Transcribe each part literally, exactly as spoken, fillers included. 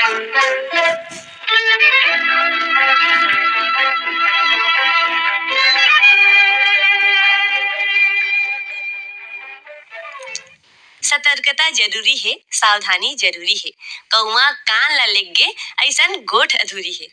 सतर्कता जरूरी हे, सावधानी जरूरी हे। कौआ कान ला लेग गे, अइसन गोठ अधूरी हे।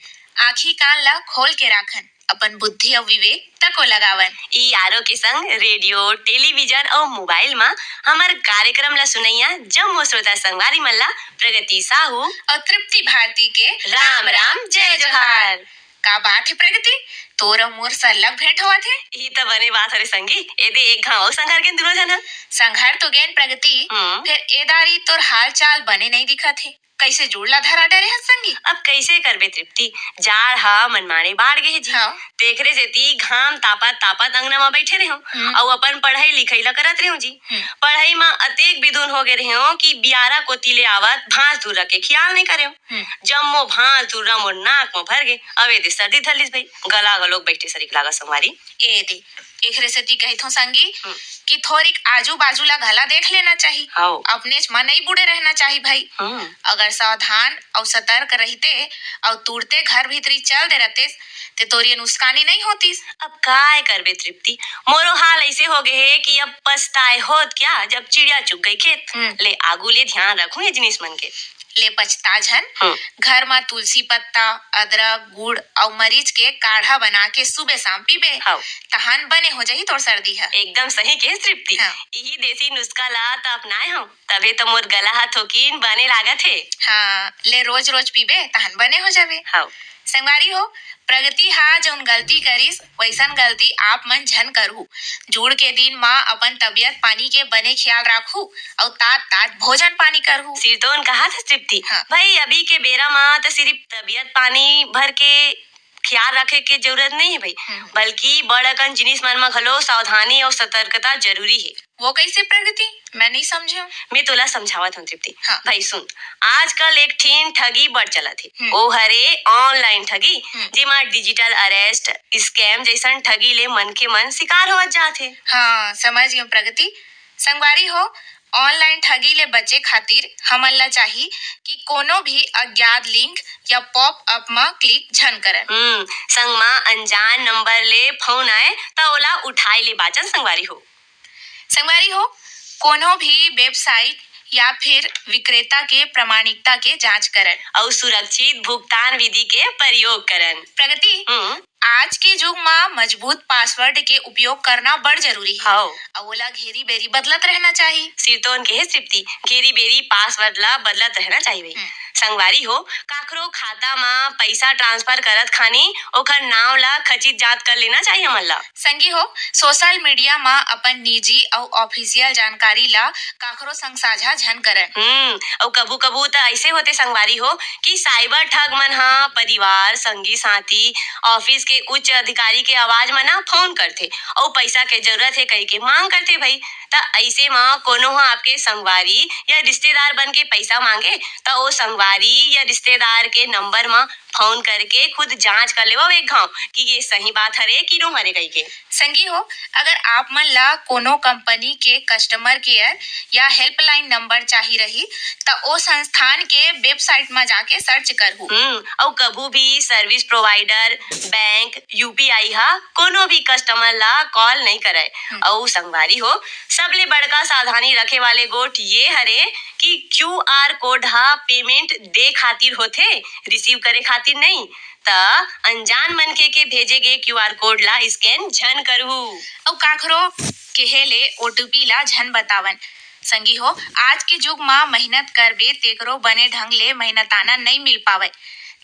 आँखी कान ला खोल के राखन, अपन बुद्धि अउ विवेक तको लगावन। ई आरो के संग रेडियो, टेलीविजन अउ मोबाइल म हमर कार्यक्रम ला सुनइया जम्मो श्रोता संगवारी मन ला प्रगति साहू अउ तृप्ति भारती के राम राम, जय जोहार। का बात हे प्रगति, तोर अउ मोर सरलग भेंट होवत हे। ई त बने बात हरे संगी, एदे एक घांव अउ संघर गेन दुनो झन ह। संघर तो गेन प्रगति, हम्म। फेर ए दारी तोर हाल चाल बने नइ दिखत हे, कइसे जुड़ ला धरा डरे हस संगी? अब कइसे करबे तृप्ति, जाड़ ह मनमाने बाढ़ गे हे जी। हाँ। तेखरे सेती घाम तापत तापत अंगना म बइठे रेहेंव, हम्म। अउ अपन पढ़ई लिखई ला करत रेहेंव जी। हम्म। पढ़ई म अतेक बिधुन हो गे रेहेंव कि बियारा कोती ले आवत भांस धुर्रा के खियाल नइ करेंव। हम्म। जम्मो भांस धुर्रा मोर नाक म भर गे। अब एदे सर्दी धर लिस भई, गला घलोक बइठे सरीक लागत संगवारी। एदे, एखरे सेती कहिथंव संगी हम्म। कि थोरिक आजू बाजू ला घला देख लेना चाही। हव। अपनेच म नइ बुड़े रहना चाही भई। हम्म। अगर सावधान अउ सतर्क रहिते अउ तुरते घर भीतरी चल दे रहतेस, ते तोर ये नुकसानी नइ होतिस। अब काय करबे तृप्ति, मोरो हाल अइसे हो गे हे कि अब पछताए होत क्या, जब चिड़िया चुग गई खेत। हम्म। ले आगू ले ध्यान रखहूं ये जिनिस मन के। ले पछता झन। हम्म। घर म तुलसी पत्ता, अदरक, गुड़ अउ मरीच के काढ़ा बना के सुबह शाम पीबे, हव। तहान बने हो जाही तोर सर्दी ह। एकदम सही कहे तृप्ति। हाँ। इही देसी नुस्खा ला त अपनाए हंव, तभे त मोर गला ह थोकिन बने लागत हे। हाँ, ले रोज रोज पीबे, तहान बने हो जाबे। हव। संगवारी हो, प्रगति हा जउन गलती करिस, वइसन गलती आप मन झन करहू। जुड़ के दिन म अपन तबियत पानी के बने खियाल राखहू अउ तात तात भोजन पानी करहू। सिरतोन कहाथस तृप्ति। हाँ। भई अभी के बेरा म त सिरिफ तबियत पानी भर के खियाल रखे के जरूरत नइ हे भई, हम्म। बल्कि बड़ अकन जिनिस मन म घलो सावधानी अउ सतर्कता जरूरी हे। वो कइसे प्रगति? मैं नइ समझेंव। मैं तोला समझावत हंव तृप्ति। हाँ। भई सुन, आजकल एक ठिन ठगी बड़ चलत हे। हम्म। ओ हरे online ठगी, हम्म। जेमा digital arrest, scam जइसन ठगी ले मनखे मन शिकार होवत जात हे। हाँ, समझ गेंव प्रगति। संगवारी हो, online ठगी ले बचे खातिर हमन ला चाही कि कोनो भी अज्ञात link या pop up म click झन करन। हम्म, संग म अनजान नंबर ले फोन आए, त ओला उठाए ले बाचन संगवारी हो। संगवारी हो, कोनो भी website या फिर विक्रेता के प्रामाणिकता के जांच करन। अउ सुरक्षित भुगतान विधि के प्रयोग करन। प्रगति, हम्म। आज के जुग म मजबूत password के उपयोग करना बड़ जरूरी हे। हव। अउ ओला घेरी बेरी बदलत रहना चाही। सिरतोन कहे तृप्ति, घेरी बेरी password ला बदलत रहना चाही भई। हम्म। संगवारी हो, काखरो खाता म पइसा transfer करत खानी ओखर नांव ला खचित जांच कर लेना चाही हमन ला। संगी हो, social media म अपन निजी अउ official जानकारी ला काखरो संग साझा झन करन। हम्म, अउ कभू-कभू त अइसे होथे संगवारी हो कि cyber ठग मन ह परिवार, संगी साथी, office के उच्च अधिकारी के आवाज म ना फोन करथे अउ पइसा के जरूरत हे कहिके मांग करथे भई। त अइसे म कोनो ह आपके संगवारी या रिश्तेदार बन के पइसा मांगे, त ओ संगवारी या रिश्तेदार के नंबर म फोन करके खुद जांच कर लेवव एक घांव कि ये सही बात हरे कि नो हरे कहिके। संगी हो, अगर आप मन ला कोनो कंपनी के customer care या helpline नंबर चाही रही, त ओ संस्थान के website म जाके search करहू। हम्म, अउ कभू भी service provider, bank, U P I ह कोनो भी customer ला call नइ करय। हम्म। अउ संगवारी हो, सबले बड़का सावधानी रखे वाले गोठ ये हरे कि Q R code ह payment दे खातिर होथे, receive करे खातिर नइ। त अनजान मनखे के भेजे गे Q R code ला scan झन करहू। अउ काखरो केहे ले O T P ला झन बतावन। संगी हो, आज के जुग म मेहनत करबे, तेकरो बने ढंग ले मेहनताना नइ मिल पावय।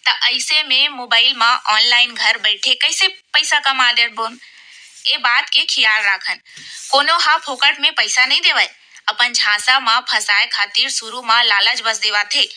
त अइसे में mobile म online घर बइठे कइसे पइसा कमा देबोन? ए बात के खियाल राखन। कोनो ह फोकट में पइसा नइ देवय। अपन झांसा म फंसाए खातिर शुरू म लालच बस देवाथे,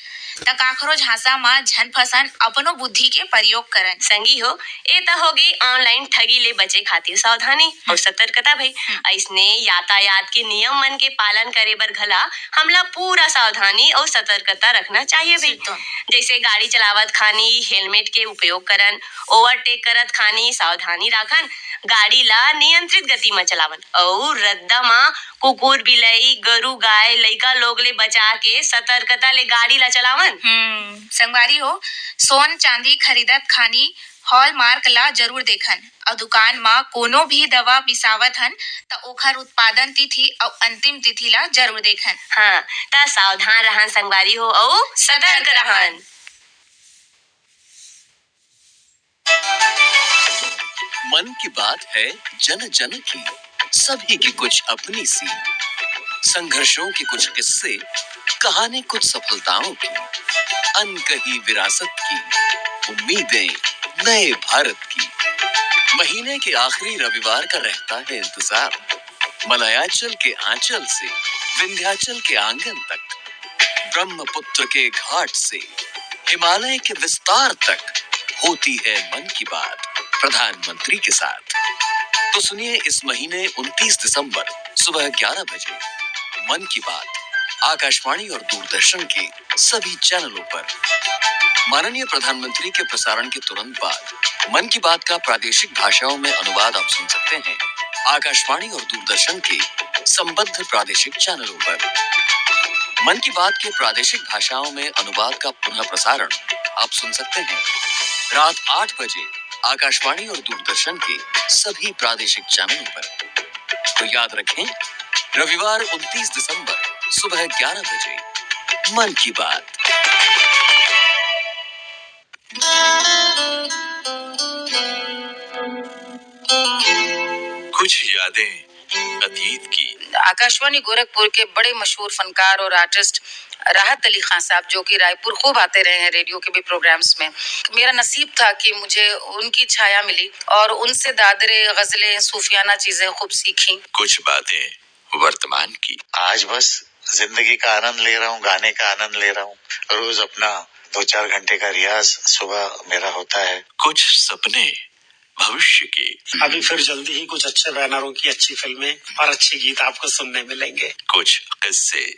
त काखरो झांसा म झन फंसन, अपनो बुद्धि के प्रयोग करन। संगी हो, ए त होगे online ठगी ले बचे खातिर सावधानी अउ हम्म। सतर्कता भई। हम्म। अइसने यातायात के नियम मन के पालन करे बर घला हमला पूरा सावधानी अउ सतर्कता रखना चाहिए भई। सिरतोन। जइसे गाड़ी चलावत खानी helmet के उपयोग करन, overtake करत खानी सावधानी राखन, गाड़ी ला नियंत्रित गति म चलावन अउ रद्दा म कुकुर, बिलई, गरू, गाय, लइका लोग ले बचा के सतर्कता ले गाड़ी ला चलावन। हम्म, संगवारी हो, सोन चांदी खरीदत खानी Hallmark ला जरूर देखन। अउ दुकान म कोनो भी दवा बिसावत हन, त ओखर उत्पादन तिथि अउ अंतिम तिथि ला जरूर देखन। हाँ, त सावधान रहन संगवारी हो अउ सतर्क रहन। मन की बात है जन जन की, सभी की कुछ अपनी सी, संघर्षों के कुछ किस्से, कहानी कुछ सफलताओं की, अनकही विरासत की, उम्मीदें नए भारत की। महीने के आखिरी रविवार का रहता है इंतजार, मलयाचल के आंचल से विंध्याचल के आंगन तक, ब्रह्मपुत्र के घाट से हिमालय के विस्तार तक होती है मन की बात प्रधानमंत्री के साथ। तो सुनिए इस महीने उनतीस दिसंबर सुबह ग्यारह बजे मन की बात आकाशवाणी और दूरदर्शन के सभी चैनलों पर। माननीय प्रधानमंत्री के प्रसारण के तुरंत बाद मन की बात का प्रादेशिक भाषाओं में अनुवाद आप सुन सकते हैं आकाशवाणी और दूरदर्शन के संबद्ध प्रादेशिक चैनलों पर। मन की बात के प्रादेशिक भाषाओं में अनुवाद का पुनः प्रसारण आप सुन सकते हैं रात आठ बजे आकाशवाणी और दूरदर्शन के सभी प्रादेशिक चैनलों पर। तो याद रखें, रविवार उनतीस दिसंबर सुबह ग्यारह बजे मन की बात। कुछ यादें अतीत की। आकाशवाणी गोरखपुर के बड़े मशहूर फनकार और आर्टिस्ट राहत अली खान साहब, जो कि रायपुर खूब आते रहे हैं रेडियो के भी प्रोग्राम्स में। मेरा नसीब था कि मुझे उनकी छाया मिली और उनसे दादरे, गजलें, सूफियाना चीजें खूब सीखी। कुछ बातें वर्तमान की। आज बस जिंदगी का आनंद ले रहा हूँ, गाने का आनंद ले रहा हूँ। रोज अपना दो चार घंटे का रियाज सुबह मेरा होता है। कुछ सपने भविष्य के। अभी फिर जल्दी ही कुछ अच्छे बैनरों की अच्छी फिल्में और अच्छे गीत आपको सुनने मिलेंगे। कुछ किस्से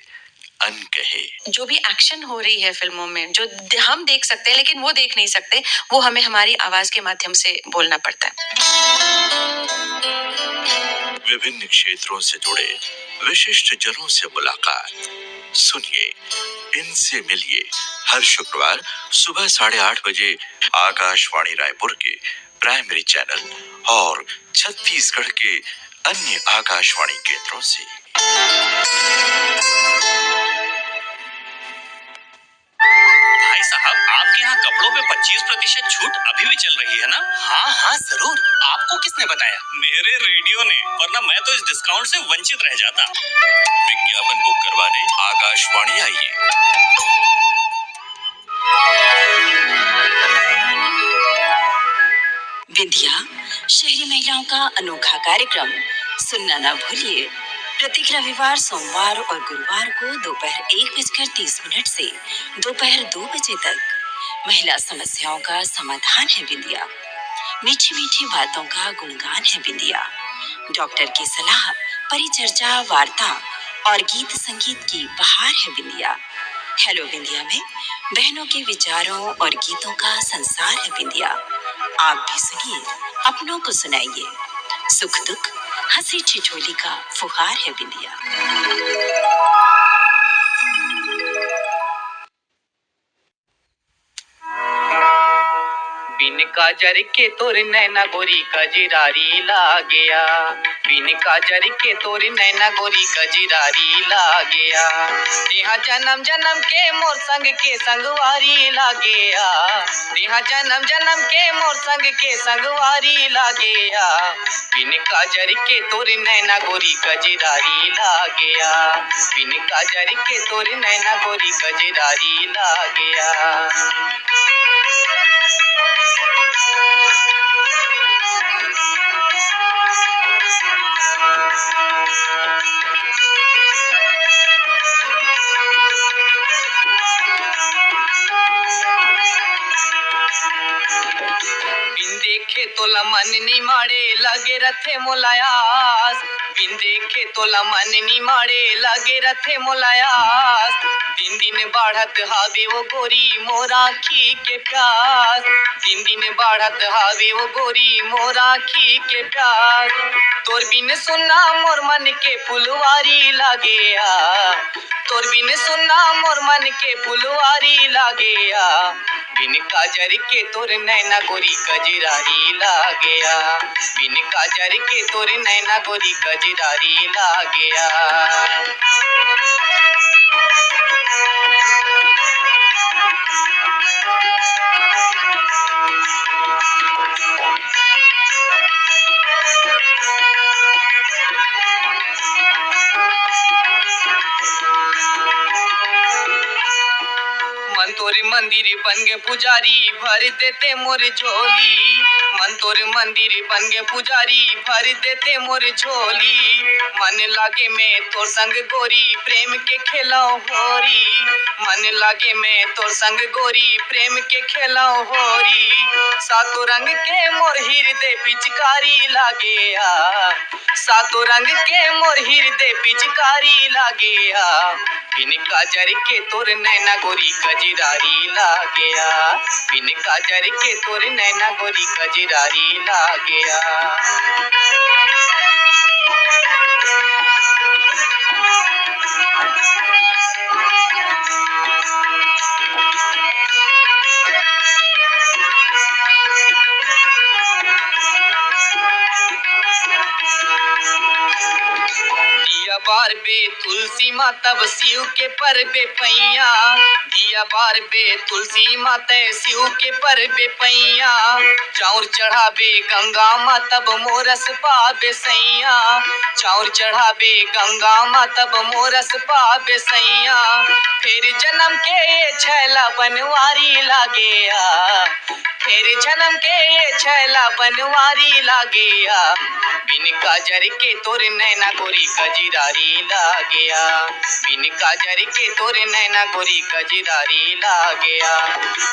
अनकहे। जो भी एक्शन हो रही है फिल्मों में, जो द-, हम देख सकते हैं लेकिन वो देख नहीं सकते, वो हमें हमारी आवाज के माध्यम से बोलना पड़ता है। विभिन्न क्षेत्रों से जुड़े विशिष्ट जनों से मुलाकात। सुनिए, इनसे मिलिए हर शुक्रवार सुबह साढ़े आठ बजे आकाशवाणी रायपुर के प्राइमरी चैनल और छत्तीसगढ़ के अन्य आकाशवाणी केंद्रों से। भाई साहब, आपके यहाँ कपड़ों पे पच्चीस प्रतिशत छूट अभी भी चल रही है ना? हाँ, हाँ, जरूर। आपको किसने बताया? मेरे रेडियो ने, वरना मैं तो इस डिस्काउंट से वंचित रह जाता। विज्ञापन बुक करवाने आकाशवाणी आइए। बिंदिया, शहरी महिलाओं का अनोखा कार्यक्रम, सुनना ना भूलिए। प्रत्येक रविवार, सोमवार और गुरुवार को दोपहर एक बजकर तीस मिनट से दोपहर दो बजे तक महिला समस्याओं का समाधान है बिंदिया। मीठी मीठी बातों का गुणगान है बिंदिया। डॉक्टर की सलाह, परिचर्चा, वार्ता और गीत संगीत की बहार है बिंदिया। हेलो बिंदिया में बहनों के विचारों और गीतों का संसार है बिंदिया। आप भी सुनिए, अपनों को सुनाइए। सुख दुख, हंसी ठिठोली का फुहार है बिंदिया। बिन काजर के तोर नैना गोरी कजरारी लागेया, बिन काजर के तोर नैना गोरी कजरारी लागेया। तेहा जन्म जन्म के मोर संग के संगवारी लागेया, तेहा जन्म जन्म के मोर संग के संगवारी लागेया। बिन काजर के तोर नैना गोरी कजरारी लागेया, बिन काजर के तोर नैना गोरी कजरारी लागेया। बिन देखे तोला मन निमाड़े लगे रथे मोला आस। बिन देखे तोला मन निमाड़े लागे रथे मोला आस। दिन दिन बाढ़त हावे वो गोरी मोर आँखी के प्यास। दिन दिन बाढ़त हावे वो गोरी मोर आँखी के प्यास। तोर बिन सुन्ना मोर मन के फुलवारी लागे आ। तोर बिन सुन्ना मोर मन के फुलवारी लागे आ। बिन काजर के तोर नैना गोरी कजरारी लागे आ। बिन काजर के तोर नैना गोरी कजरारी लागे आ। मन तोर मंदिर बन गे पुजारी, भर देते मोर झोली। मन तोर मंदिर बन गे पुजारी, भर देते मोर झोली। मन लागे मैं तोर संग गोरी, प्रेम के खेलौं होरी। मन लागे मैं तोर संग गोरी, प्रेम के खेलौं होरी। सातों रंग के मोर हिरदे पिचकारी लागे आ। सातों रंग के मोर हिरदे पिचकारी लागे आ। बिन काजर के तोर नैना गोरी कजरारी लागे आ। बिन काजर के तोर नैना गोरी कजरारी लागे आ। दिया बारबे तुलसी माँ तब शिव के परबे पैया। दिया बारबे तुलसी माँ तै शिव के परबे पैया। चाउर चढ़ाबे गंगा माँ तब मोरस पाबे सैया। चाउर चढ़ाबे गंगा माँ तब मोरस पाबे सैया। फेर जनम के ये छैला बनवारी लागे आ। फेर जनम के ये छैला बनवारी लागे आ। बिन काजर के तोर नैना गोरी कजरारी लागे आ। बिन काजर के तोर नैना गोरी कजरारी लागे आ।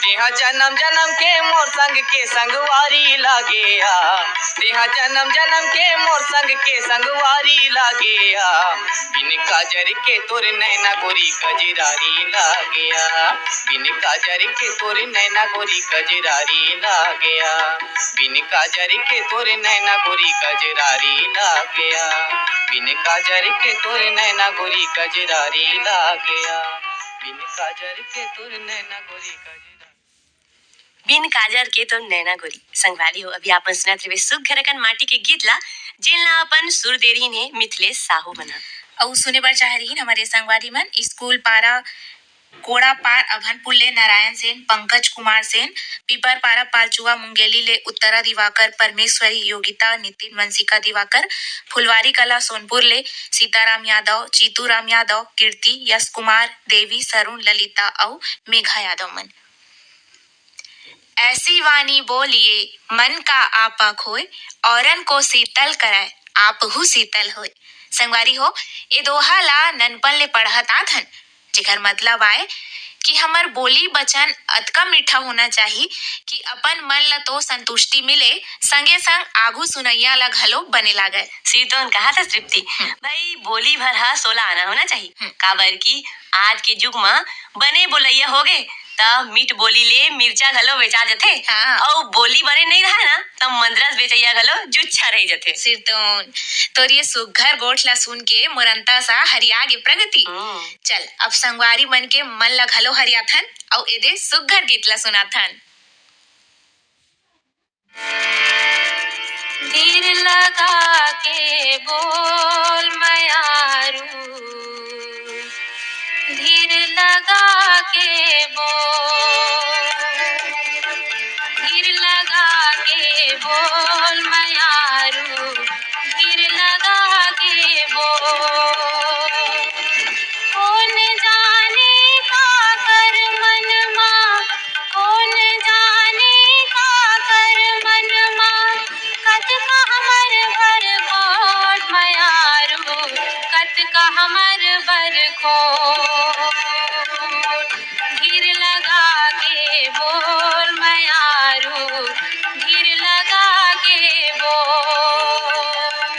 तेहा जनम जनम के मोर संग के संगवारी लागे आ। तेहा जनम जनम के मोर संग के संगवारी लागे आ। बिन काजर के तोर नैना गोरी कजरारी लागे आ। बिन काजर के तोर नैना गोरी कजरारी लागे आ। बिन काजर के तोर नैना गोरी कजरारी लागे आ। बिन काजर के तोर नैना गोरी कजरारी लागे आ। बिन काजर के तोर नैना गोरी कजरारी। बिन काजर के तोर नैना गोरी। संगवारी हो, अभी आपन सुनत रहे सुघर अकन माटी के गीत ला, जेन ला अपन सुर दे रहिन हे मिथिलेश साहू मन ह। अउ सुने बर चाह रहिन हमर संगवारी मन, स्कूल पारा कोड़ा पार अभनपुर ले नारायण सेन, पंकज कुमार सेन, पीपर पारा पालचुआ मुंगेली ले उत्तरा दिवाकर, परमेश्वरी, योगिता, नितिन, वंशिका दिवाकर, फुलवारी कला सोनपुर ले सीताराम यादव, चीतू राम यादव, कीर्ति, यश कुमार, देवी, सरुण, ललिता अउ मेघा यादव मन। ऐसी वाणी बोलिए, मन का आपा खोए, औरन को शीतल कराए, आपहू शीतल होए। संगवारी हो, ए दोहा ला ननपन ले पढ़त आत हन, जेकर मतलब आय कि हमर बोली बचन अतका मीठा होना चाही कि अपन मन ल तो संतुष्टि मिले, संगे संग आगू सुनइया ल घलो बने लागय। सिरतोन कहा था तृप्ति, हम्म। भाई, बोली भर हा सोला आना होना चाही, हम्म। काबर कि आज के युग म बने बोलइया होगे, त मीठ बोली ले मिर्चा घलो बेचा जथे। हाँ। अउ बोली बने नइ रहय ना, त मंदरस बेचइया घलो जुच्छा रहि जथे। सिरतोन, तोर ये सुग्घर गोठ ला सुन के मोर अंतस ह हरिया गे प्रगति। हम्म। चल, अब संगवारी मन के मन ला घलो हरियाथन, अउ एदे सुग्घर गीत ला सुनाथन। धीर लगा के बोल मयारू, धीर लगा के बोल, धीर लगा के बोल मयारू, धीर लगा के बोल। कोन जाने काकर मन मा, कोन जाने काकर मन मा, कतका हमर बर खोट मयारू, कतका हमर बर खोट। धीर लगा के बोल मयारू, धीर लगा के बोल।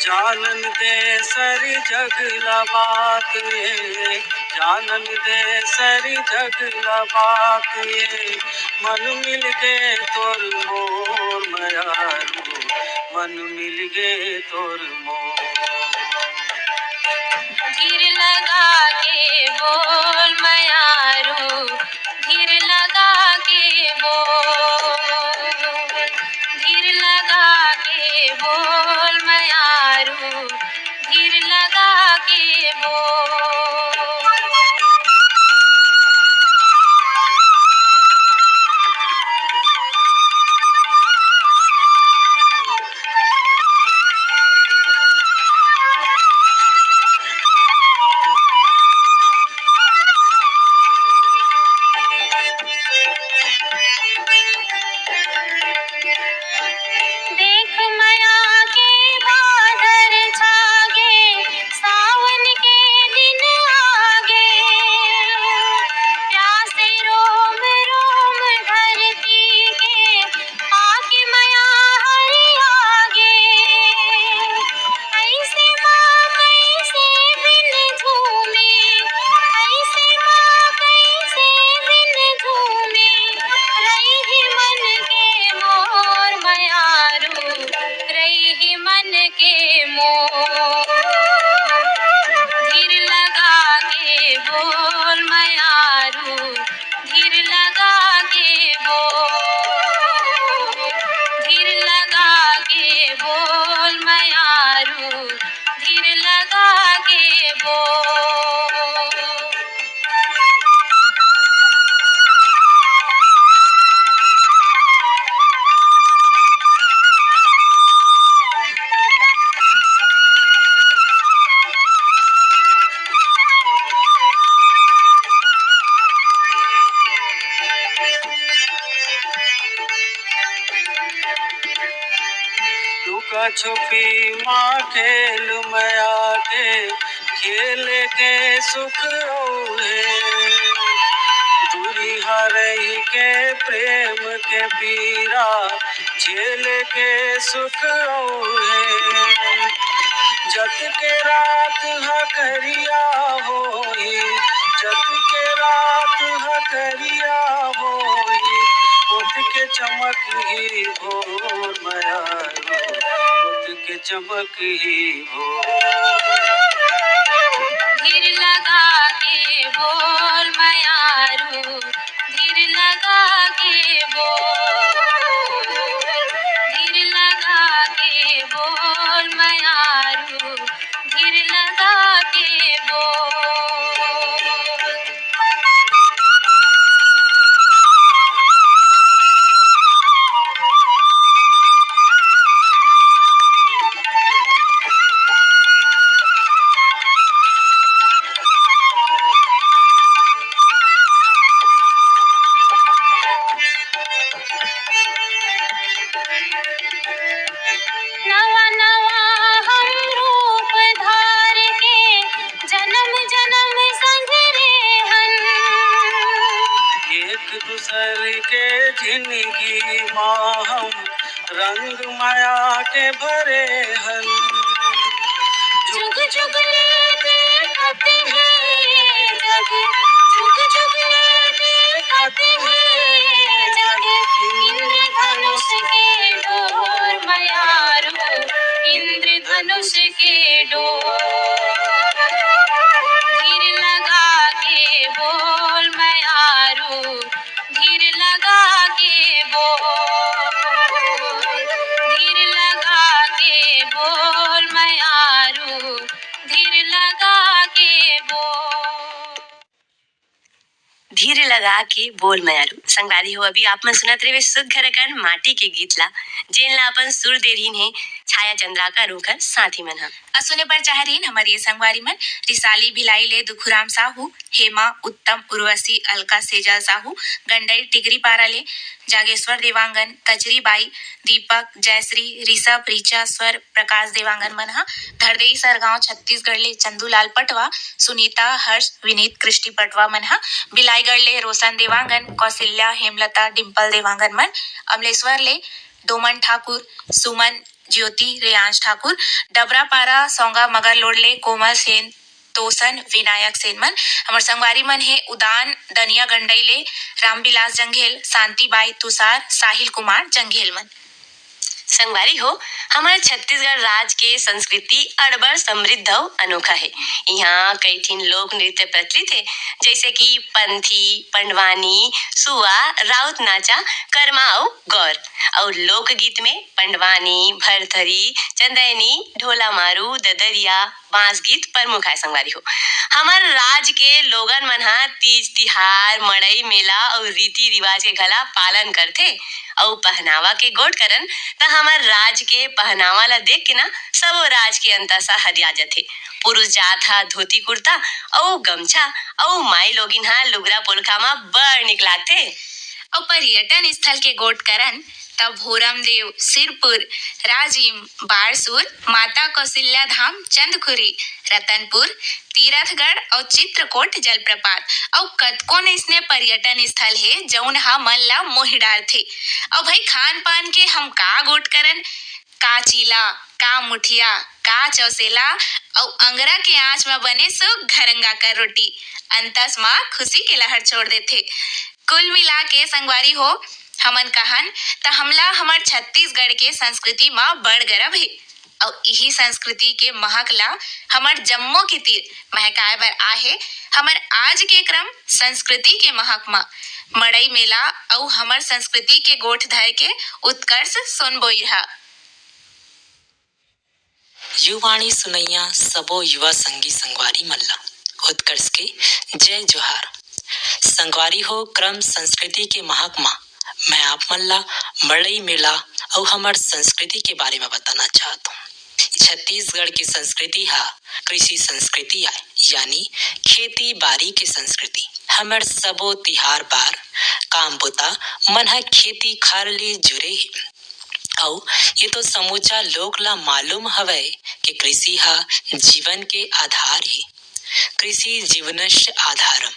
जानन दे सरी जग ला बात ये, जानन दे सरी जग ला बात ये, मन मिल गे तोर मोर मयारू, मन मिल गे तोर मोर। धीर लगा के बोल मयारू, धीर लगा के बोल, धीर लगा के बोल मयारू, धीर लगा के बोल। देख मया के बादर छागे, सावन के दिन आगे, प्यासे रोम रोम धरती के, आके मया हरियागे। ऐसे माँ कैसे बिन झूमे, ऐसे माँ कैसे बिन झूमे, रही मन के मोर मयारू, रही मन के मोर। धीर लगा के बोल मयारू, धीर लगा के बोल, धीर लगा के बोल मयारू, धीर लगा के बोल। लुका छुपी माँ खेल मया के, खेल के सुख अउ हे। दूरी हरई के प्रेम के पीरा, झेल के सुख अउ हे। जत के रात ह करिया होही, जत के रात ह करिया होही, ओत के चमक ही भोर मयारू, ओत के चमक ही भोर। धीर लगा के बोल मयारू, धीर लगा के बोल, धीर लगा के बोल मयारू, धीर लगा के बोल। नवा नवा हम रूप धार के, जनम जनम संग रेहन। एक दूसर के जिनगी मा हम रंग मया के भरे हन। जुग जुग ले देखत हे जग, जुग जुग ले देखत हे जग, इंद्रधनुष के डोर मयारू, इंद्रधनुष के डोर। धीर लगा के बोल मयारू, धीर लगा के बोल, धीर लगा के बोल मयारू, धीर लगा के बोल। धीर लगा के बोल मयारू। संगवारी हो, अभी आप मन सुनत रहे सुग्घर अकन माटी के गीत ला, जेन ला अपन सुर दे रहिन हे छाया चंद्राकर ओकर साथी मन ह। अ सुने बर चाह रहिन हमर ये संगवारी मन, रिसाली भिलाई ले दुखुराम साहू, हेमा, उत्तम, उर्वशी, अलका, सेजल साहू, गंडई टिकरी पारा ले जागेश्वर देवांगन, कचरी बाई, दीपक, जयश्री, ऋषभ, ऋचा, स्वर, प्रकाश देवांगन मन ह, धरदेई सरगांव छत्तीसगढ़ ले चंदूलाल पटवा, सुनीता, हर्ष, विनीत, कृष्टि पटवा मन ह, बिलाईगढ़ ले रोशन देवांगन, कौशल्या, हेमलता, डिंपल देवांगन मन, अमलेश्वर ले डोमन ठाकुर, सुमन, ज्योति, रेयांश ठाकुर, डबरापारा सौंगा मगर लोड़ले कोमल सेन, तोसन, विनायक सेन मन। हमर संगवारी मन हे उदान दनिया गंडई ले रामविलास जंघेल, शांति बाई तुषार, साहिल कुमार जंघेल मन। संगवारी हो, हमर छत्तीसगढ़ राज के संस्कृति अड़बड़ समृद्ध अउ अनोखा हे। इहाँ कई ठिन लोक नृत्य प्रचलित हे, जैसे कि पंथी, पंडवानी, सुआ, राउत नाचा, करमा अउ गौर। अउ लोकगीत में पंडवानी, भरथरी, चंदैनी, ढोला मारू, ददरिया, बांस गीत प्रमुख आय संगवारी हो। हमर राज के लोगन मन ह तीज तिहार, मड़ई मेला अउ रीति रिवाज के घला पालन करथे। अउ पहनावा के गोठ करन त हमर राज के पहनावा ला देख के ना सबो राज के अंतसा हरिया जथे। पुरुष जात ह धोती कुर्ता अउ गमछा अउ माई लोगिन ह लुगरा पोलखा म बड़ निक लागथे। अउ पर्यटन स्थल के गोठ करन त भोरमदेव, सिरपुर, राजिम, बारसूर, माता कौशल्या धाम, चंदखुरी, रतनपुर, तीरथगढ़ अउ चित्रकोट जलप्रपात अउ कतकोन अइसने पर्यटन स्थल हे, जउन ह मन ला मोहि डारथे। अउ भाई, खान पान के हम का गोठ करन, का चीला, का मुठिया, का चौसेला अउ अंगरा के आंच म बने सुग्घर अंगाकर रोटी अंतस म खुशी के लहर छोड़ देथे। कुल मिला के संगवारी हो, हमन कहन त हमला हमर छत्तीसगढ़ के संस्कृति म बड़ गरब हे। अउ इही संस्कृति के महक ला हमर जम्मो के तीर महकाए बर आहे हमर आज के क्रम संस्कृति के महक म मड़ई मेला अउ हमर संस्कृति के गोठ धर के उत्कर्ष सोनबोइर ह। युवाणी सुनइया सबो युवा संगी संगवारी मन ला उत्कर्ष के जय जोहार। संगवारी हो, क्रम संस्कृति के महक म मैं आप मन ला मड़ई मेला अउ हमर संस्कृति के बारे म बताना चाहत हूँ। छत्तीसगढ़ के संस्कृति ह कृषि संस्कृति आय, यानी खेती बारी के संस्कृति। हमर सबो तिहार बार काम बुता मन ह खेती खार ले जुरे हे। अउ ये तो समूचा लोक ला मालूम हवय कि कृषि ह जीवन के आधार हे। कृषि जीवनस्य आधारम।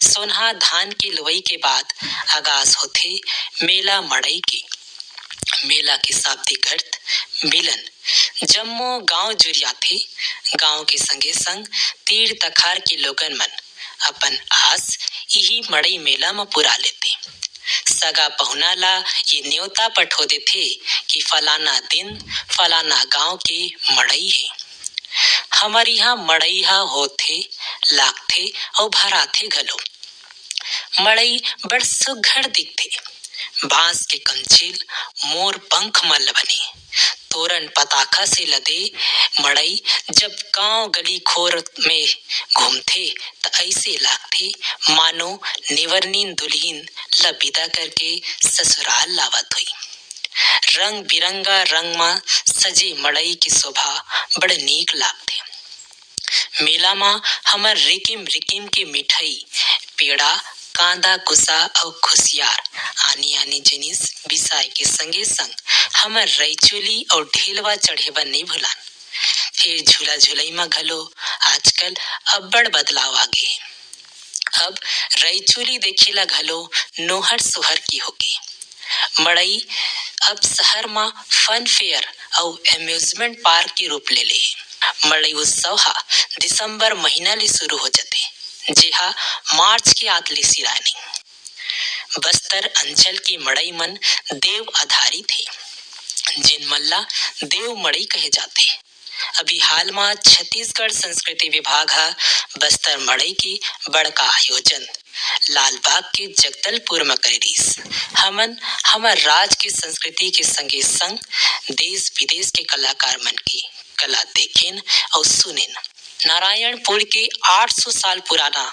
सोनहा धान के लुवई के बाद आगाज होथे मेला मड़ई के। मेला के शाब्दिक अर्थ मिलन। जम्मो गांव जुरियाथे। गांव के संगे संग तीर तखार के लोगन मन अपन आस इही मड़ई मेला म पुरा लेथे। सगा पहुना ला ये नेवता पठो देथे कि फलाना दिन फलाना गांव के मड़ई हे। हमर इहाँ मड़ई ह होथे, लागथे अउ भराथे घलो। मड़ई बड़ सुघ्घर दिखथे। बांस के कंचील मोर पंख मन ल बने। तोरन पताखा से लदे मड़ई जब गांव गली खोर में घूमथे, त अइसे लागथे, मानो नेवरनीन दुलहिन ल बिदा करके ससुराल लावत होही। रंग बिरंगा रंग म सजे मड़ई के शोभा बड़ नीक लागथे। मेला म हमर रिकिम रिकिम के मिठई, पेड़ा, कांदा, कुसा अउ खुसियार, आनी आनी जिनिस बिसाए के संगे संग हमर रइचुली अउ ढेलवा चढ़े बर नइ भुलान। फेर झूला झुलई म घलो आजकल अब्बड़ बदलाव आ गे हे। अब रइचुली देखे ला घलो नोहर सोहर के होगे। मड़ई अब शहर म फन फेयर अउ एम्यूजमेंट पार्क के रूप ले ले हे। मड़ई उत्सव ह दिसंबर महीना ले शुरू हो जथे, जेहा मार्च के आत ले सिराय नहीं। बस्तर अंचल के मड़ई मन देव आधारित हे, जेन मन ला देव मड़ई कहे जाथे। अभी हाल म छत्तीसगढ़ संस्कृति विभाग ह बस्तर मड़ई के बड़का आयोजन लालबाग के जगदलपुर म करे रिहिस। हमन हमर राज के संस्कृति के संगे संग देश विदेश के कलाकार मन के कला देखेन अउ सुनेन। नारायणपुर के आठ सौ साल पुराना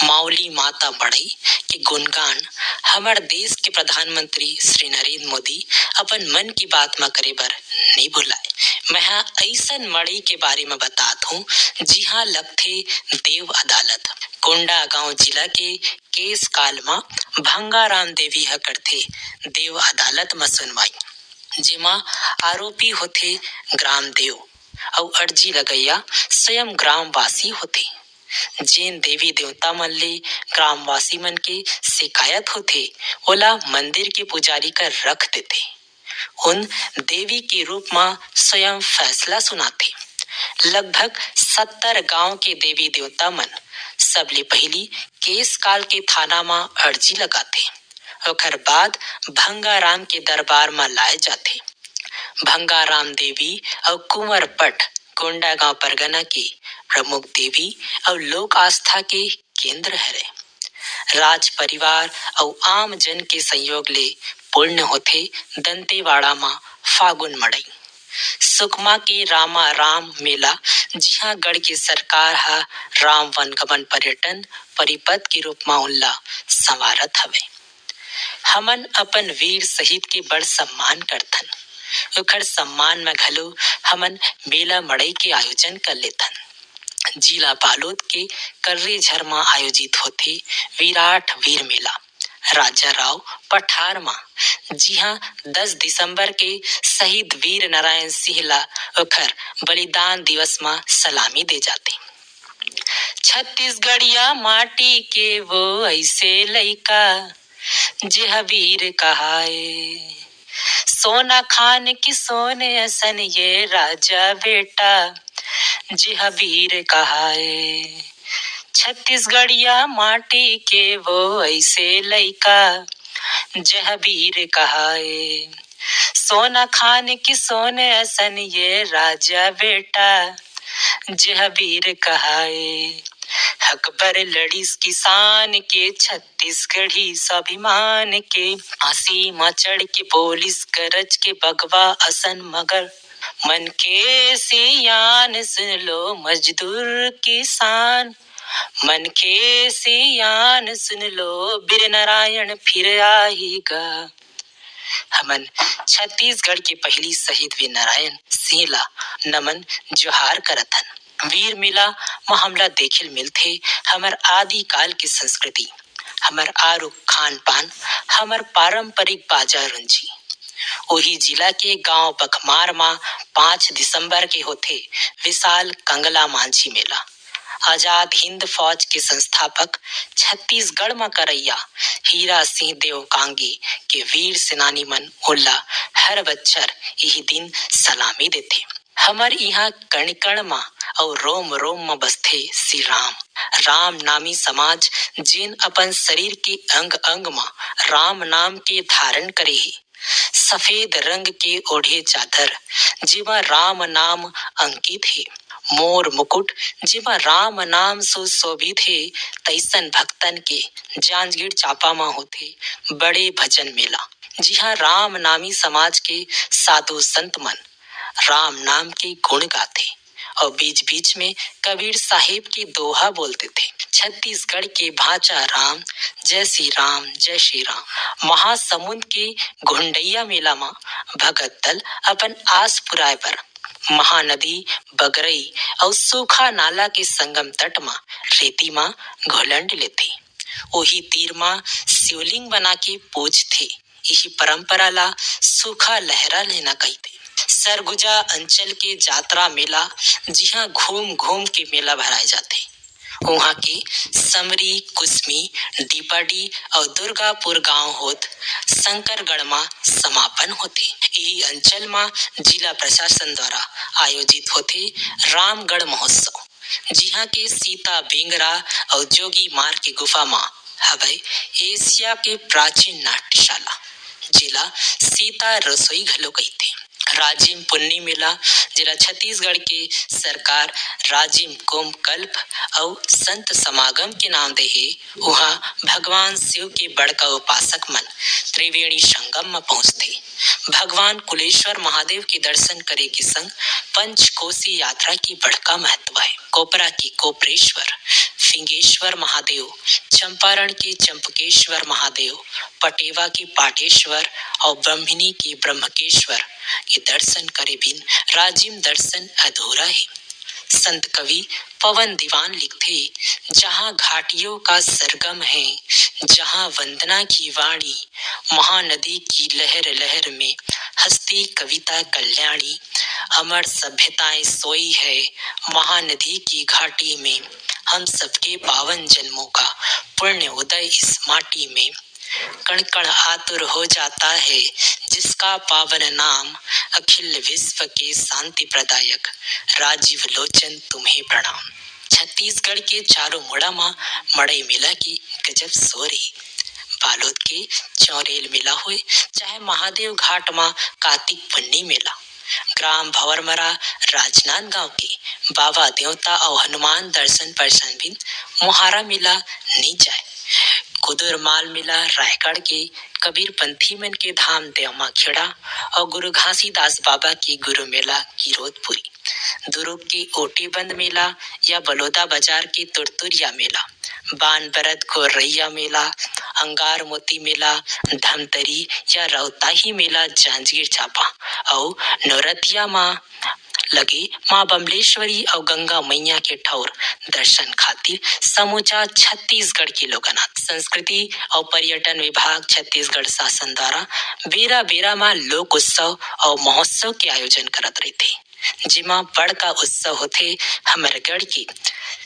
मावली माता मड़ई के गुणगान हमर देश के प्रधानमंत्री श्री नरेंद्र मोदी अपन मन की बात म करे बर नइ भुलाय। मैं ह अइसन मड़ई के बारे म बतात हूँ, जिहाँ लगथे देव अदालत। कोंडागांव जिला के केस काल म भंगाराम देवी ह करथे देव अदालत म सुनवाई, जेमा आरोपी होथे ग्राम देव अउ अर्जी लगइया स्वयं ग्रामवासी होथे। जेन देवी देवता मन ले ग्रामवासी मन के शिकायत होथे, ओला मंदिर के पुजारी कर रख देथे। उन देवी के रूप म स्वयं फैसला सुनाथे। लगभग सत्तर गांव के देवी देवता मन सबले पहिली केसकाल के थाना म अर्जी लगाथे। ओखर बाद भंगाराम के दरबार म लाए जाथे। भंगाराम देवी अउ कुंवरपट कोंडागांव परगना के प्रमुख देवी अउ लोक आस्था के केंद्र हरे। राज परिवार अउ आम जन के संयोग ले पूर्ण होथे दंतेवाड़ा म फागुन मड़ई। सुकमा के रामा राम मेला, जिहां गढ़ के सरकार ह राम वनगमन पर्यटन परिपथ के रूप म उनला संवारत हवय। हमन अपन वीर शहीद के बड़ सम्मान करथन। ओखर सम्मान म घलो हमन मेला मड़ई के आयोजन कर लेथन। जिला बालोद के कर्रेझर म आयोजित होथे विराट वीर मेला राजा राव पठार म, जिहां दस दिसंबर के शहीद वीर नारायण सिंह ला ओखर बलिदान दिवस म सलामी दे जाथे। छत्तीसगढ़िया माटी के वो ऐसे लइका, जेह वीर कहाए। सोना खान की सोने असन ये राजा बेटा, जेह वीर कहाए। छत्तीसगढ़िया माटी के वो ऐसे लइका, जेह वीर कहाए। सोना खान की सोने असन ये राजा बेटा, जेह वीर कहाए। हक बर लड़िस किसान के, छत्तीसगढ़ी स्वाभिमान के। आसी म चढ़ के बोलिस गरज के बघवा असन मगर। मन के सियान सुन लो मजदूर किसान, मन के सियान सुन लो, बीर नारायण फिर आही गा। हमन छत्तीसगढ़ के पहिली शहीद वीर नारायण सिंह ला नमन जोहार करत हन। वीर मेला म हमला देखे ल मिलथे हमर आदिकाल के संस्कृति, हमर आरुग खान पान, हमर पारंपरिक बाजा रुंझी। ओही जिला के गांव बघमार म पाँच दिसंबर के होथे विशाल कंगला मांझी मेला। आजाद हिंद फौज के संस्थापक, छत्तीसगढ़ म करइया हीरा सिंह देव कांगी के वीर सेनानी मन ओला हर बच्छर इही दिन सलामी देथे। हमर इहाँ कण-कण म अउ रोम-रोम म बसथे श्री राम। राम नामी समाज जेन अपन शरीर के अंग-अंग म राम नाम के धारण करे हे। सफेद रंग के ओढ़े चादर, जेमा राम नाम अंकित हे। मोर मुकुट, जेमा राम नाम सुशोभित हे, तइसन भक्तन के जांजगीर चांपा म होथे बड़े भजन मेला, जिहां राम नामी समाज के साधु संत मन राम नाम के गुण गाथे अउ बीच-बीच में कबीर साहेब के दोहा बोल देथे। छत्तीसगढ़ के भांचा राम, जय श्री राम, जय श्री राम। महासमुंद के घुंडैया मेला म भगत दल अपन आस पुराए बर महानदी, बगरई अउ सूखा नाला के संगम तट म रेती म घुलंड लेथे। ओही तीर म शिवलिंग बना के पूजथे। इही परंपरा ला सूखा लहरा लेना कहिथे। सरगुजा अंचल के जात्रा मेला, जिहां घूम-घूम के मेला भराए जाथे, उहां के समरी, कुसमी, डीपाडी अउ दुर्गापुर गांव होत शंकरगढ़ म समापन होथे। इही अंचल म जिला प्रशासन द्वारा आयोजित होथे रामगढ़ महोत्सव, जिहां के सीता बेंगरा अउ जोगी मार के गुफा म हवय एशिया के प्राचीन नाट्यशाला, जेला सीता रसोई घलो कहिथे। राजिम पुन्नी मेला, जेला छत्तीसगढ़ के सरकार राजिम कुंभ कल्प अउ संत समागम के नाम दे हे, उहां भगवान शिव के बड़का उपासक मन त्रिवेणी संगम म पहुंचथे। भगवान कुलेश्वर महादेव के दर्शन करे के संग पंचकोसी यात्रा के बड़का महत्व हे। कोपरा के कोपरेश्वर, फिंगेश्वर महादेव, चंपारण के चंपकेश्वर महादेव, पटेवा के पाटेश्वर अउ ब्रह्मणी के ब्रह्मकेश्वर के दर्शन करे बिन राजिम दर्शन अधूरा हे। संत कवि पवन दीवान लिखथे, जहाँ घाटियों का सरगम है, जहाँ वंदना की वाणी, महानदी की लहर लहर में हस्ती कविता कल्याणी, अमर सभ्यताएं सोई है महानदी की घाटी में, हम सबके पावन जन्मों का पुण्य उदय इस माटी में। कण कण आतुर हो जाता है, जिसका पावन नाम, अखिल विश्व के शांति प्रदायक, राजीव लोचन तुम्हें प्रणाम। छत्तीसगढ़ के चारों मुड़ा म मड़ई मेला के गजब शोर हे। बालोद के चौरेल मेला होय, चाहे महादेव घाट म कातिक पुन्नी मेला, ग्राम भंवरमरा राजनांदगांव के बाबा देवता अउ हनुमान दर्शन परसन बिन मोहारा मेला नइ जाय। कुदुर माल मेला रायगढ़ के कबीरपंथी मन के धाम देवमाखेड़ा अउ गुरु घासीदास बाबा के गुरु मेला गिरौदपुरी, दुरूग के ओटीबंद मेला या बलौदाबाजार के तुरतुरिया मेला, बान बरद गोरैया मेला, अंगार मोती मेला, धमतरी या रौताही मेला जांजगीर चांपा अउ नौरतिया म लगे मां बमलेश्वरी अउ गंगा मइया के ठौर दर्शन खातिर समूचा छत्तीसगढ़ के लोगन आथे। संस्कृति अउ पर्यटन विभाग छत्तीसगढ़ शासन द्वारा बेरा-बेरा म लोक उत्सव अउ महोत्सव के आयोजन करत रहिथे, जेमा बड़का उत्सव होथे हमर गढ़ के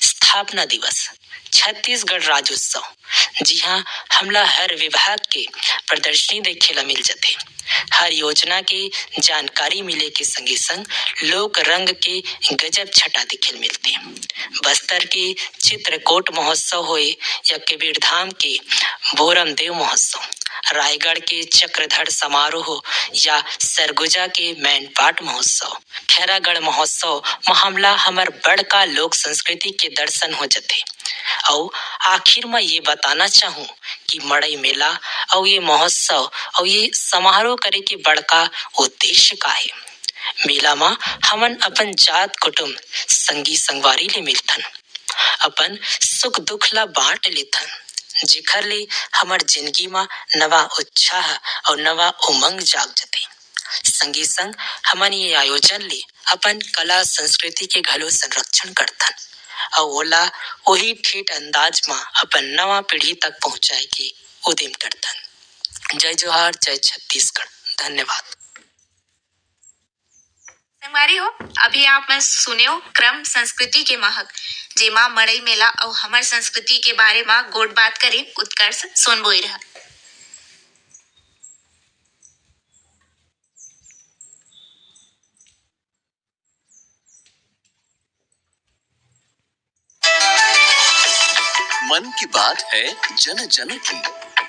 स्थापना दिवस, छत्तीसगढ़ राज्योत्सव, जिहां हमला हर विभाग के प्रदर्शनी देखे ला मिल जथे। हर योजना के जानकारी मिले के संगे संग लोक रंग के गजब छटा देखे ल मिलथे। बस्तर के चित्रकोट महोत्सव होय या कबीरधाम के भोरमदेव महोत्सव, रायगढ़ के चक्रधर समारोह या सरगुजा के मैनपाट महोत्सव, खैरागढ़ महोत्सव म हमला हमर बड़का लोक संस्कृति के दर्शन हो जथे। अउ आखिर म ये बताना चाहूं कि मड़ई मेला अउ ये महोत्सव अउ ये समारोह करे के बड़का उद्देश्य का हे। मेला म हमन अपन जात कुटुम, संगी संगवारी ले मिलथन, अपन सुख दुख ला बांट लेथन, जेखर ले हमर जिनगी म नवा उत्साह अउ नवा उमंग जाग जथे। संगे संग हमन ये आयोजन ले अपन कला संस्कृति के घलो संरक्षण करथन अउ ओला ओही ठेठ अंदाज म अपन नवा पीढ़ी तक पहुंचाए के उदिम करथन। जय जोहार, जय छत्तीसगढ़। धन्यवाद। संगवारी हो, अभी आप मन सुनेव क्रम संस्कृति के महक, जेमा मड़ई मेला अउ हमर संस्कृति के बारे म गोठ बात करिन उत्कर्ष सोनबोईर ह। मन की बात है जन जन की,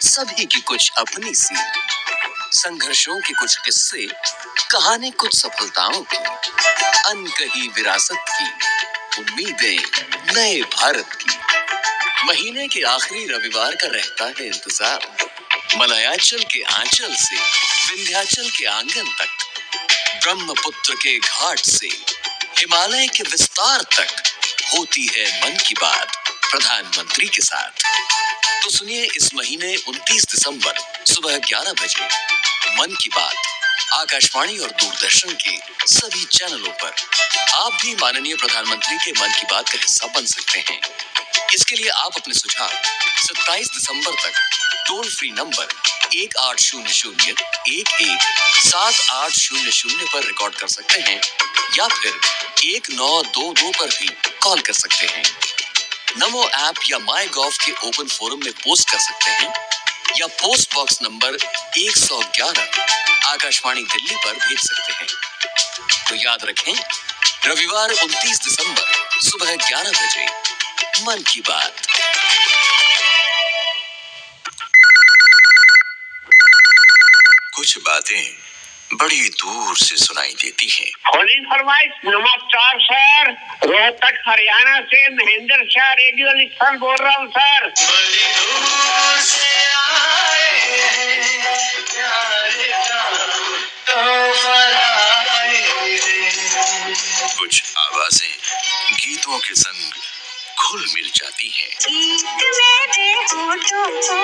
सभी की कुछ अपनी सी, संघर्षों के कुछ किस्से, कहानी कुछ सफलताओं की, अनकही विरासत की, उम्मीदें नए भारत की। महीने के आखिरी रविवार का रहता है इंतजार। मलयाचल के आंचल से विंध्याचल के आंगन तक, ब्रह्मपुत्र के घाट से हिमालय के विस्तार तक होती है मन की बात प्रधानमंत्री के साथ। तो सुनिए इस महीने उनतीस दिसंबर सुबह ग्यारह बजे मन की बात आकाशवाणी और दूरदर्शन के सभी चैनलों पर। आप भी माननीय प्रधानमंत्री के मन की बात का हिस्सा बन सकते हैं। इसके लिए आप अपने सुझाव सत्ताईस दिसंबर तक टोल फ्री नंबर एक आठ शून्य शून्य एक एक सात आठ शून्य शून्य पर रिकॉर्ड कर सकते हैं या फिर एक नौ दो दो पर भी कॉल कर सकते हैं। नमो ऐप या माई गॉव के ओपन फोरम में पोस्ट कर सकते हैं या पोस्ट बॉक्स नंबर एक सौ ग्यारह, आकाशवाणी दिल्ली पर भेज सकते हैं। तो याद रखें, रविवार उनतीस दिसंबर सुबह ग्यारह बजे मन की बात। कुछ बातें बड़ी दूर से सुनाई देती हैं। फोन इन फरमाइश। नमस्कार सर, रोहतक हरियाणा से महेंद्र शाह रेडियो लिखन बोल रहा हूँ सर। बड़ी दूर से आए हैं प्यारे राम, तो फराए हैं। कुछ आवाजें गीतों के संग घुल मिल जाती हैं। गीत मेरे होठों को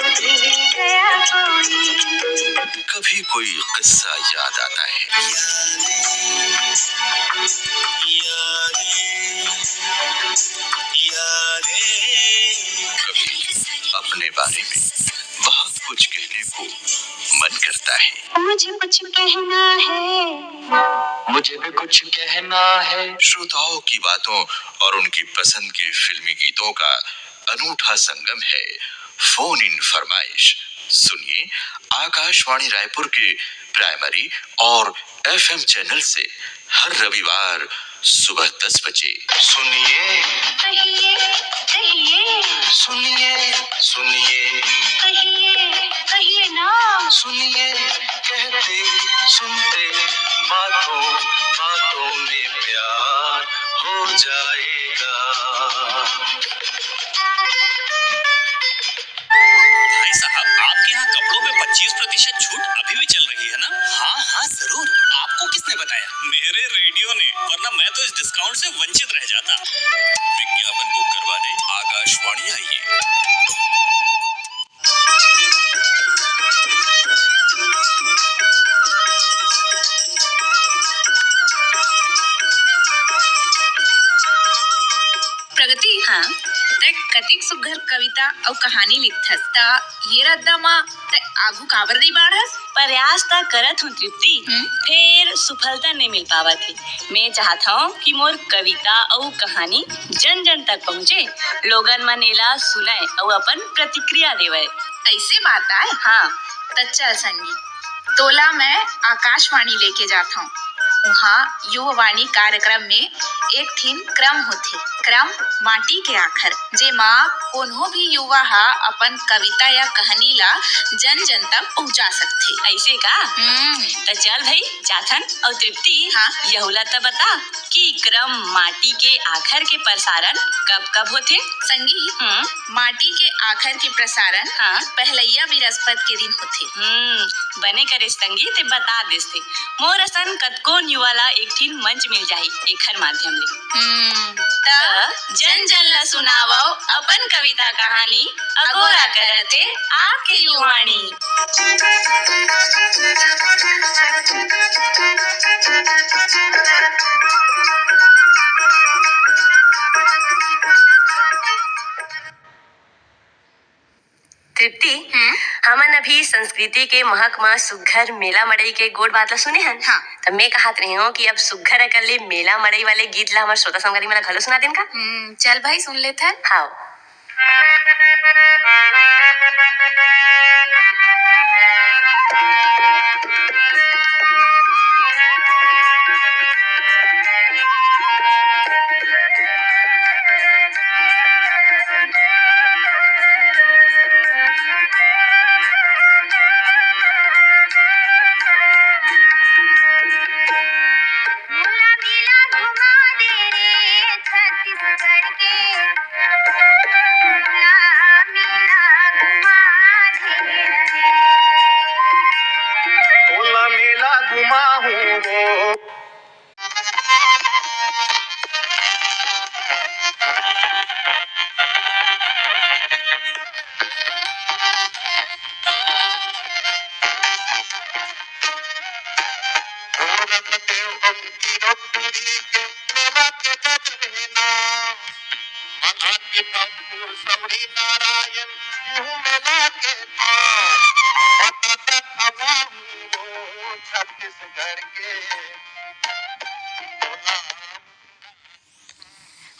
दे गया कोई। कभी कोई किस्सा याद आता है। यादें, यादें, यादें। कभी अपने बारे में बहुत कुछ कहने को मन करता है। मुझे कुछ कहना है। मुझे भी कुछ कहना है। श्रोताओं की बातों और उनकी पसंद के फिल्मी गीतों का अनूठा संगम है फोन इन फरमाइश। सुनिए आकाशवाणी रायपुर के प्राइमरी और एफएम चैनल से हर रविवार सुबह दस बजे। सुनिए, कहिए, कहिए। सुनिए, सुनिए। कहिए, कहिए ना। सुनिए, कहते सुनते बातों बातों में प्यार हो जाएगा। भाई साहब, आपके यहाँ कपड़ों पे पच्चीस प्रतिशत छूट अभी भी चल रही है ना? हाँ हाँ, जरूर। आपको किसने बताया? मेरे रेडियो ने, वरना मैं तो इस डिस्काउंट से वंचित रह जाता। विज्ञापन बुक करवाने आकाशवाणी आइए। प्रगति, हाँ? तै कतिक सुघ्घर कविता अउ कहानी लिखथस, त ये रद्दा म तै आघू काबर नइ बाढ़स? प्रयास त करत हूँ तृप्ति, हम्म। फेर सुफलता नइ मिल पावत हे। मैं चाहत हूँ कि मोर कविता अउ कहानी जन जन तक पहुँचे, लोगन मन एला सुनय अउ अपन प्रतिक्रिया देवय। अइसे बात आय? हाँ। त चल संगी, तोला मैं आकाशवाणी लेके जात हूँ। उहाँ युवावाणी कार्यक्रम में एक ठिन क्रम होथे, क्रम माटी के आखर, जेमा कोनो भी युवा ह अपन कविता या कहानी ला जन जन तक पहुँचा सकथे। अइसे का? हम्म। त चल भई, जाथन। अउ तृप्ति, हाँ? यहू ला त बता कि क्रम माटी के आखर के प्रसारण कब कब होथे? संगी, हम्म। माटी के आखर के प्रसारण हाँ। पहलैया बिरस्पत के दिन होथे। हम्म, बने करे संगी, ते बता देस ते। मोर असन कतकोन युवा ला एक ठिन मंच मिल जाही एखर माध्यम ले। हम्म, त जन जन ला सुनावव अपन कविता कहानी, अगोरा करत हे आपके युवाणी। तृप्ति, हम्म। हमन अभी संस्कृति के महक म सुघ्घर मेला मड़ई के गोठ बात ल सुने हन। हाँ। त मैं कहत रहे हूँ कि अब सुघ्घर अकन ले मेला मड़ई वाले गीत ल हमर श्रोता संगवारी मन ल घलो सुना देन का? हम्म, चल भाई, सुन लेथन। हाँ। मोला मेला घुमा दे रे छत्तीसगढ़ के। मोला मेला घुमा दे रे। तोला मेला घुमाहूँ वो। छत्तीसगढ़ के।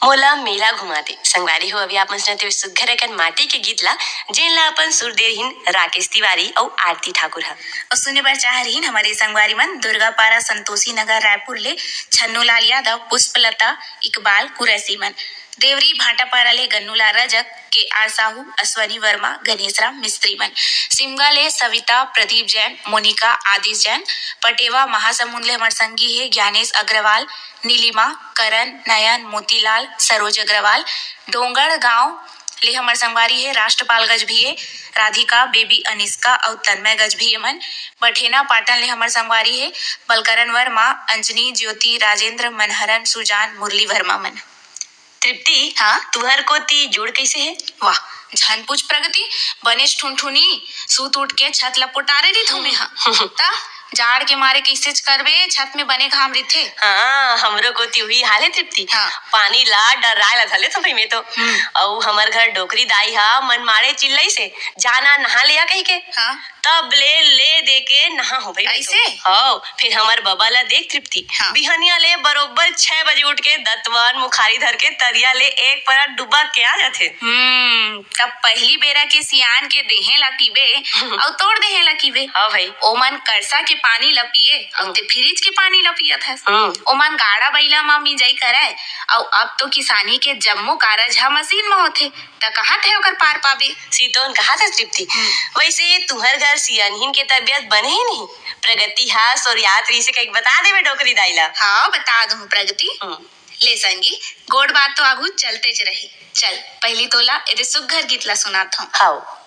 मोला मेला घुमा दे। संगवारी हो, अभी आप मन सुनत हव सुघ्घर अकन माटी के गीत ला, जेन ला अपन सुर दे रहिन राकेश तिवारी अउ आरती ठाकुर ह। अउ सुने बर चाह रहिन हमर संगवारी मन दुर्गापारा, संतोषी नगर, रायपुर ले छन्नूलाल यादव, पुष्पलता, इकबाल कुरैशी मन। देवरी भाटापारा ले गन्नूलाल रजक, के आर साहू, अश्वनी वर्मा, गणेश राम मिस्त्री मन। सिमगा ले सविता, प्रदीप जैन, मोनिका, आदिश जैन। पटेवा महासमुंद ले हमर संगी हे ज्ञानेश अग्रवाल, नीलिमा, करण, नयन, मोतीलाल, सरोज अग्रवाल। डोंगरगांव ले हमर संगवारी हे राष्ट्रपाल गजभिये, राधिका, बेबी अनिष्का अउ तन्मय गजभिये मन। बठेना पाटन ले हमर संगवारी हे बलकरण वर्मा, अंजनी, ज्योति, राजेंद्र, मनहरन, सुजान, मुरली वर्मा मन। तृप्ति, हाँ? तुहर कोती जूड़ कइसे हे? वाह, झन पूछ प्रगति, बनेच ठुनठुनी, सूत उठ के छत ल पोटारे रहिथंव मेंहा। त जाड़ के मारे कइसेच करबे, छत में बने घाम रहिथे। हाँ, हमरो कोती उही हाल हे तृप्ति। हाँ। पानी ला डर्राय ला धर लेथंव भई में तो। हम्म। अउ हमर घर डोकरी दाई ह मनमाड़े चिल्लाइस हे, जा ना नहा ले आ कहिके। हाँ। तब ले ले दे के नहा हो भाई। ऐसे? हाँ, फिर हमर बबा ला देख तृप्ति, हाँ। बिहनिया ले बरोबर छह बजे उठ के दतवन मुखारी धर के तरिया ले एक परा डुबा के आ जाथे। हम्म तब पहली बेरा के सियान के देहे ला पीबे अउ तोर देहे ला पीबे। हाँ भाई। ओमन करसा के पानी ला पिए अउ ते फ्रिज के पानी ला पियत हस। हम्म। ओमन गाड़ा बइला म मिंजई करय अउ अब तो किसानी के जम्मो कारज ह मशीन म होथे, त कहाँ ते ओकर पार पाबे? सीतोन कहा था तृप्ति। वैसे तुहर घर सियानहिन के तबियत बने ही नहीं, प्रगति हास और याद रही से कहीं बता देवे डोकरी दाई ला। हाँ, बता दूं प्रगति। हम्म। ले संगी, गोड़ बात तो आगू चलते च रही। चल, पहली तोला एदे सुग्घर गीत ला सुनात हूँ। हाओ।